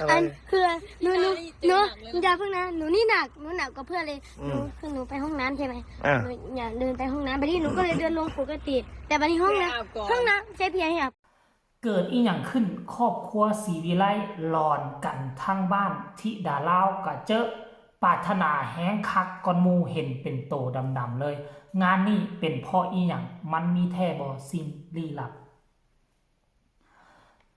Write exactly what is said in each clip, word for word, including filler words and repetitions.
อะไร อันคือหนูหนู เจอ หนู หนักเลยนะ อย่าเพิ่งนะ หนูนี่หนัก หนูหนักกว่าเพื่อนเลย อืม หนูคือหนูไปห้องน้ำใช่ไหม อ่า หนูอยากเดินไปห้องน้ำไปที่หนูก็เลยเดินลงปกติ แต่บัดนี้ห้องน้ำห้องน้ำใช่เพียงครับ เกิดอีหยังขึ้น ครอบครัวศรีวิไลหลอนกันทั้งบ้าน ธิดาลาวกะเจอ ปรารถนาแฮงคักก่อนหมู่ เห็นเป็นโตดำๆเลย งานนี้เป็นเพราะอีหยัง มันมีแท้บ่สิ่งลี้ลับ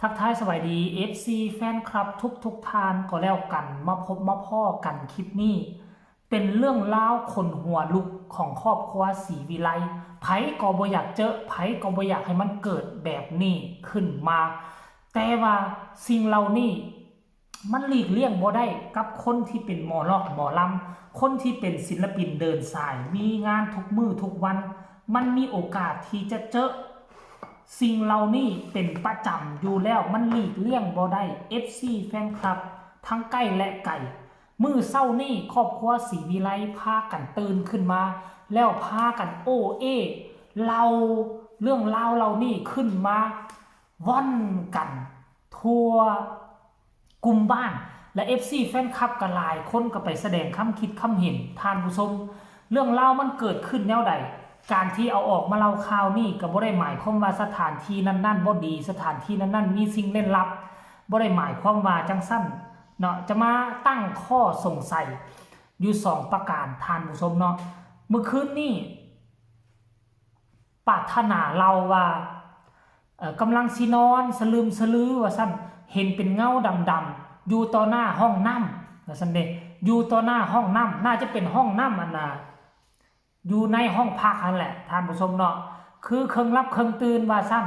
ทักทายสวัสดี เอฟซี แฟนคลับทุกๆท่านก็แล้วกัน มาพบมาพ้อกันคลิปนี้ เป็นเรื่องราวขนหัวลุกของครอบครัวศรีวิไล ไผก็บ่อยากเจอ ไผก็บ่อยากให้มันเกิดแบบนี้ขึ้นมา แต่ว่าสิ่งเหล่านี้มันหลีกเลี่ยงบ่ได้กับคนที่เป็นหมอลอกหมอลำ คนที่เป็นศิลปินเดินสาย มีงานทุกมื้อทุกวัน มันมีโอกาสที่จะเจอ สิ่งเหล่านี้เป็นประจำอยู่แล้ว มันหลีกเลี่ยงบ่ได้ เอฟซี แฟนคลับ ทั้งใกล้และไกล มื้อเช้านี้ครอบครัวศรีวิไลพากันตื่นขึ้นมา แล้วพากันโอ้เอ้เล่าเรื่องราวเหล่านี้ขึ้นมาว่อนกันทั่วกลุ่มบ้าน และ เอฟซี แฟนคลับก็หลายคนก็ไปแสดงความคิดความเห็น ท่านผู้ชม เรื่องราวมันเกิดขึ้นแนวใด การที่เอาออกมาเล่าข่าวนี้ก็บ่ได้หมายความว่าสถานที่นั้นๆบ่ดี สถานที่นั้นๆมีสิ่งเร้นลับ บ่ได้หมายความว่าจังซั่นเนาะ จะมาตั้งข้อสงสัยอยู่สองประการ ท่านผู้ชมเนาะ มื้อคืนนี้ ปรารถนาเล่าว่า เอ่อกำลังสินอนสลึมสลือว่าซั่น เห็นเป็นเงาดำๆอยู่ต่อหน้าห้องน้ำว่าซั่นเด้ อยู่ต่อหน้าห้องน้ำ น่าจะเป็นห้องน้ำอันน่ะ อยู่ในห้องพักนั่นแหละ ท่านผู้ชมเนาะ คือเครื่องหลับเครื่องตื่นว่าซั่น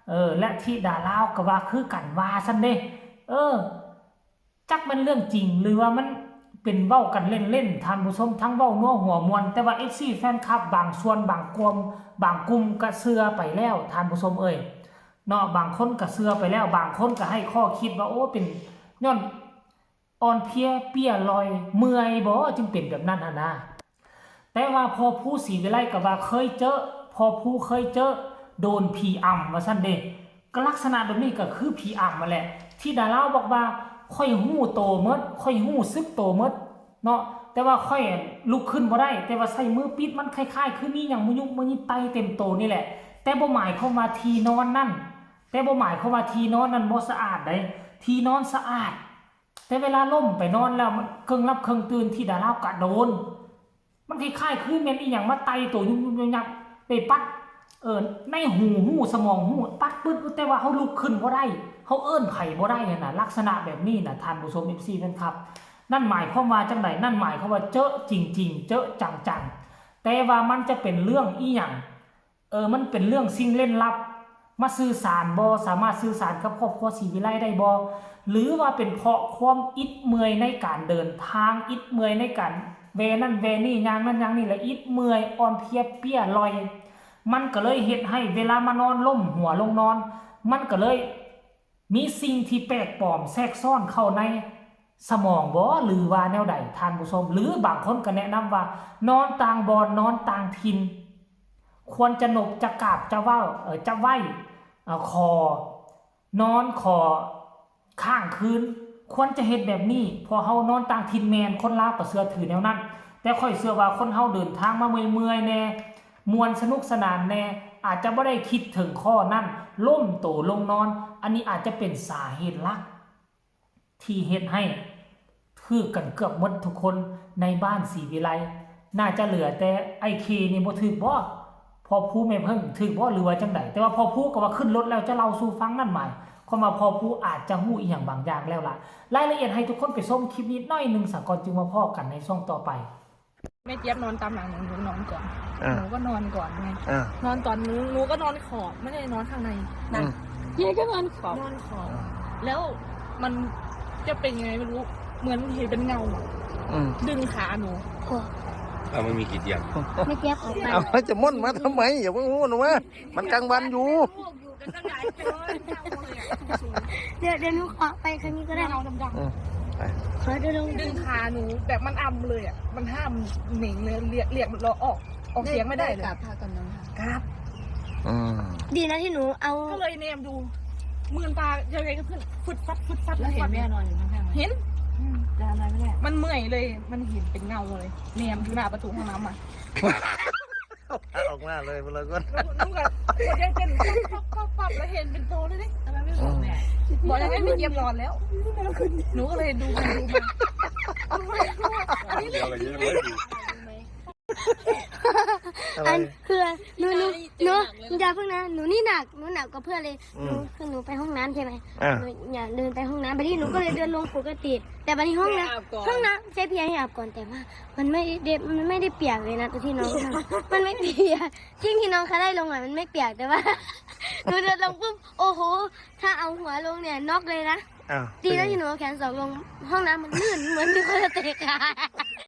เออ และธิดาลาวก็ว่าคือกันว่าซั่นเด้ เออ จักแม่นเรื่องจริง หรือว่ามันเป็นเว้ากันเล่นๆ ท่านผู้ชม ทั้งเว้านัวหัวม่วน แต่ว่า เอฟซี แฟนคลับบางส่วนบางกลุ่ม บางกลุ่มก็เชื่อไปแล้ว ท่านผู้ชมเอ้ย เนาะ บางคนก็เชื่อไปแล้ว บางคนก็ให้ข้อคิดว่า โอ้ เป็นย้อนอ่อนเพลียเปียลอย เมื่อยบ่ จึงเป็นแบบนั้นหั้นนะ แต่ว่าพ่อภูศรีวิไลก็ว่าเคยเจอ พ่อภูเคยเจอ โดนผีอำว่าซั่นเด้ ก็ลักษณะแบบนี้ก็คือผีอำนั่นแหละ ธิดาลาวบอกว่า ข้อยฮู้โตหมด ข้อยฮู้สึกโตหมดเนาะ แต่ว่าข้อยลุกขึ้นบ่ได้ แต่ว่าใช้มือปิด มันคล้ายๆ คือมีหยังมายุบมายิบไต่เต็มโตนี่แหละ แต่บ่หมายความว่าที่นอนนั่น แต่บ่หมายความว่าที่นอนนั่นบ่สะอาดเด้ ที่นอนสะอาด แต่เวลาล้มไปนอนแล้วมันเครื่องหลับเครื่องตื่น ธิดาลาวก็โดน มันคล้ายๆ คือแม่นอีหยังมาไต่โตยุบยุบยับยับ ไปปัด เออ ในหู หู สมอง หู ปัดปึ๊ด แต่ว่าเฮาลุกขึ้นบ่ได้ เฮาเอิ้นไผบ่ได้หั้นน่ะ ลักษณะแบบนี้น่ะ ท่านผู้ชม เอฟซี แฟนคลับ นั่นหมายความว่าจังใด นั่นหมายความว่าเจอจริงๆ เจอจังๆ แต่ว่ามันจะเป็นเรื่องอีหยัง เออ มันเป็นเรื่องสิ่งเร้นลับ มาสื่อสารบ่ สามารถสื่อสารกับครอบครัวศรีวิไลได้บ่ หรือว่าเป็นเพราะความอิดเมื่อยในการเดินทาง อิดเมื่อยในการแวนั่นแวนี่ ย่างนั่นย่างนี่ และอิดเมื่อย อ่อนเพลียเปียลอย มันก็เลยเฮ็ดให้เวลามานอนล้มหัวลงนอน มันก็เลยมีสิ่งที่แปลกปลอมแทรกซ้อนเข้าในสมองบ่ หรือว่าแนวใด ท่านผู้ชม หรือบางคนก็แนะนำว่า นอนต่างบ่อน นอนต่างถิ่น ควรจะหนบจะกราบจะเว้า เอ่อ จะไหว้ เอ่อ ขอ นอนขอค้างคืน ควรจะเฮ็ดแบบนี้ เพราะเฮานอนต่างถิ่นแม่น คนลาวก็เชื่อถือแนวนั้น แต่ข้อยเชื่อว่าคนเฮาเดินทางมาเมื่อยๆ แน่ ม่วนสนุกสนานแน่ อาจจะบ่ได้คิดถึงข้อนั้น ล้มโตลงนอน อันนี้อาจจะเป็นสาเหตุหลัก ที่เฮ็ดให้ถืกกันเกือบหมดทุกคนในบ้านศรีวิไล น่าจะเหลือแต่ไอ้เคนี่บ่ถืกบ่ พ่อภูแม่เพิ่งถืกบ่ หรือว่าจังใด แต่ว่าพ่อภูก็ว่าขึ้นรถแล้วจะเล่าสู่ฟัง นั่นหมายความว่าพ่อภูอาจจะฮู้อีหยังบางอย่างแล้วล่ะ รายละเอียดให้ทุกคนไปชมคลิปนี้หน่อยหนึ่งซะก่อน จึงมาพ้อกันในช่วงต่อไป แม่เจี๊ยบนอนตามหลังหนู หนูนอนก่อน อ่า หนูก็นอนก่อนไง อ่า นอนตอนหนู หนูก็นอนขอบ ไม่ได้นอนข้างใน อืม เจ๊ก็นอนขอบ นอนขอบ อ่า แล้วมันจะเป็นยังไงไม่รู้ เหมือนเห็นเป็นเงาอะ อืม ดึงขาหนู โอ้ เอามันมีกี่เตียง แม่เจี๊ยบออกไป เอาแล้วจะม่อนมาทำไม อย่าเพิ่งม่อนมา มันกลางวันอยู่ เดี๋ยวเดี๋ยวหนูขอไปครั้งนี้ก็ได้ เงาดำ อืมไป ขอเดินลง ๆดึงขาหนูแบบมันอำเลยอ่ะ มันห้ามเหน่งเลย เรียก เรียกเราออก ออกเสียงไม่ได้เลย กราบพระก่อนนอนค่ะ ครับ อืม ดีนะที่หนูเอา ก็เลยแนมดู มืนตายังไงก็ขึ้นฟึดฟัดฟึดฟัด แล้วเห็นแม่นอนอยู่ข้างๆไหม เห็น อืมจะทำอะไรไม่ได้ มันเมื่อยเลย มันเห็นเป็นเงาเลยแนมอยู่หน้าประตูห้องน้ำมา ออกมาเลยพวกเราก็ แล้วหนูก็หัวใจเต้นปั๊บปั๊บปั๊บปั๊บแล้วเห็นเป็นโตเลยนี่ ทำไมไม่บอกแม่ บอกยังไงไม่เยียบหลอนแล้ว หนูก็เลยดูไปดูมาดูไปดูมาอันนี้ เดียวกันเยอะเลย อันคือหนูหนูหนูอย่าเพิ่งนะหนูนี่หนักหนูหนักกว่าเพื่อนเลยหนูคือหนูไปห้องน้ำใช่ไหม อ่า หนูอย่าเดินไปห้องน้ำไปที่หนูก็เลยเดินลงปกติ แต่บัดนี้ห้องน้ำห้องน้ำใช้เพียงให้อาบก่อนแต่ว่า มันไม่ได้มันไม่ได้เปียกเลยนะตอนที่น้องทำมันไม่เปียกจริงที่น้องเขาได้ลงอ่ะมันไม่เปียกแต่ว่า หนูเดินลงปุ๊บโอ้โห ถ้าเอาหัวลงเนี่ยน็อกเลยนะ อ้าว ดีนะที่หนูเอาแขนสองลงห้องน้ำมันลื่นเหมือนมีคนจะเตะขา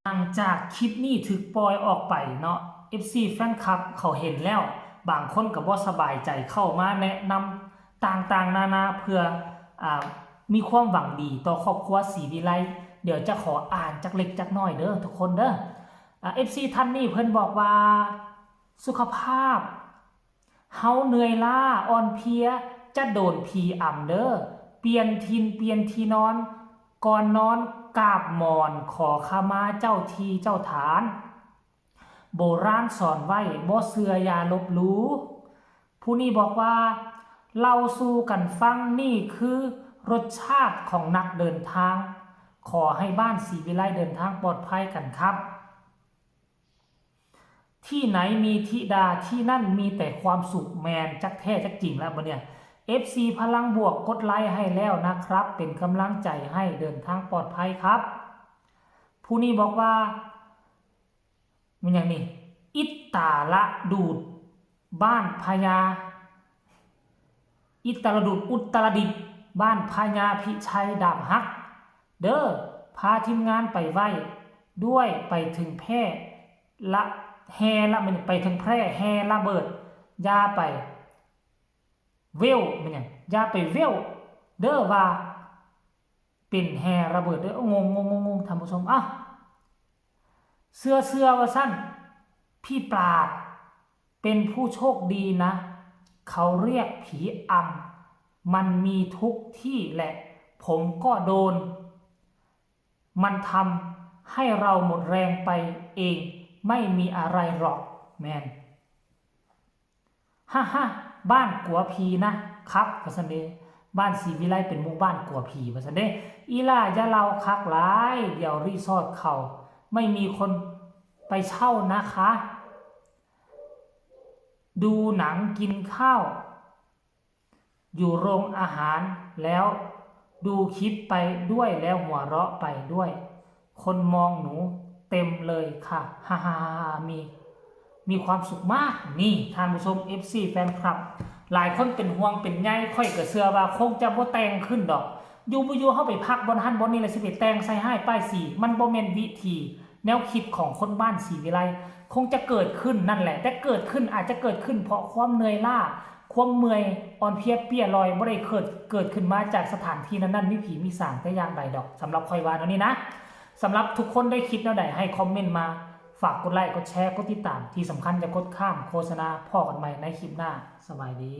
หลังจากคลิปนี้ถูกปล่อยออกไปเนาะ เอฟซี แฟนคลับเขาเห็นแล้ว บางคนก็บ่สบายใจเข้ามาแนะนำต่างๆนานาเพื่ออ่ามีความหวังดีต่อครอบครัวศรีวิไล เดี๋ยวจะขออ่านจักเล็กจักน้อยเด้อทุกคนเด้ออ่า เอฟซี ท่านนี้เพิ่นบอกว่า สุขภาพ เฮาเหนื่อยล้าอ่อนเพลีย จะโดนผีอำเด้อ เปลี่ยนถิ่นเปลี่ยนที่นอน ก่อนนอนกราบหมอนขอขมาเจ้าที่เจ้าทาน โบราณสอนไว้บ่เชื่ออย่าลบหลู่ ผู้นี้บอกว่าเล่าสู่กันฟังนี่คือรสชาติของนักเดินทาง ขอให้บ้านศรีวิไลเดินทางปลอดภัยกันครับ ที่ไหนมีธิดาที่นั่นมีแต่ความสุขแมนจักแท้จักจริงแล้วบัดเนี่ย เอฟซี พลังบวกกดไลค์ให้แล้วนะครับ เป็นกำลังใจให้เดินทางปลอดภัยครับ ผู้นี้บอกว่ามันอย่างนี้ อิตาละดูดบ้านพญา อิตาลดูดอุตรดิตถ์บ้านพญาพิชัยดาบหัก เด้อพาทีมงานไปไหว้ด้วยไปถึงแพร่ละแฮละมันไปถึงแพร่แฮระเบิดอย่าไปเวลมันหยังอย่าไปเวลเด้อว่าเป็นแฮระเบิดเด้องงงงงงงท่านผู้ชมอ่ะเสื้อเสื้อว่าสั้นพี่ปราดเป็นผู้โชคดีนะ เขาเรียกผีอำมันมีทุกที่แหละ ผมก็โดน มันทำให้เราหมดแรงไปเอง ไม่มีอะไรหรอกแมนฮ่าฮ่าบ้านกัวผีนะครับว่าซั่นเด้บ้านศรีวิไลเป็นหมู่บ้านกัวผีว่าซั่นเด้อีหล่าอย่าเล่าคักหลาย เดี๋ยวรีสอร์ทเขาไม่มีคนไปเช่านะคะ ดูหนังกินข้าว อยู่โรงอาหารแล้วดูคลิปไปด้วยแล้วหัวเราะไปด้วย คนมองหนูเต็มเลยค่ะฮ่าฮ่าฮ่าฮ่ามีมีความสุขมากนี่ท่านผู้ชม เอฟซี แฟนคลับ หลายคนเป็นห่วงเป็นใยข้อยก็เชื่อว่าคงจะบ่แต่งขึ้นดอก อยู่บ่อยู่เฮาไปพักบ่อนหั้นบ่อนนี่แล้วสิไปแต่งใส่ฮ้ายป้ายสี มันบ่แม่นวิธีแนวคิดของคนบ้านศรีวิไล คงจะเกิดขึ้นนั่นแหละ แต่เกิดขึ้นอาจจะเกิดขึ้นเพราะความเหนื่อยล้า ความเมื่อยอ่อนเพลียเปียลอยบ่ได้เกิดเกิดขึ้นมาจากสถานที่นั้นๆมีผีมีสางแต่อย่างใดดอกสำหรับข้อยว่าแนวนี้นะสำหรับทุกคนได้คิดแนวใดให้คอมเมนต์มา ฝากกดไลค์กดแชร์กดติดตามที่สำคัญอย่ากดข้ามโฆษณาพ้อกันใหม่ในคลิปหน้าสบายดี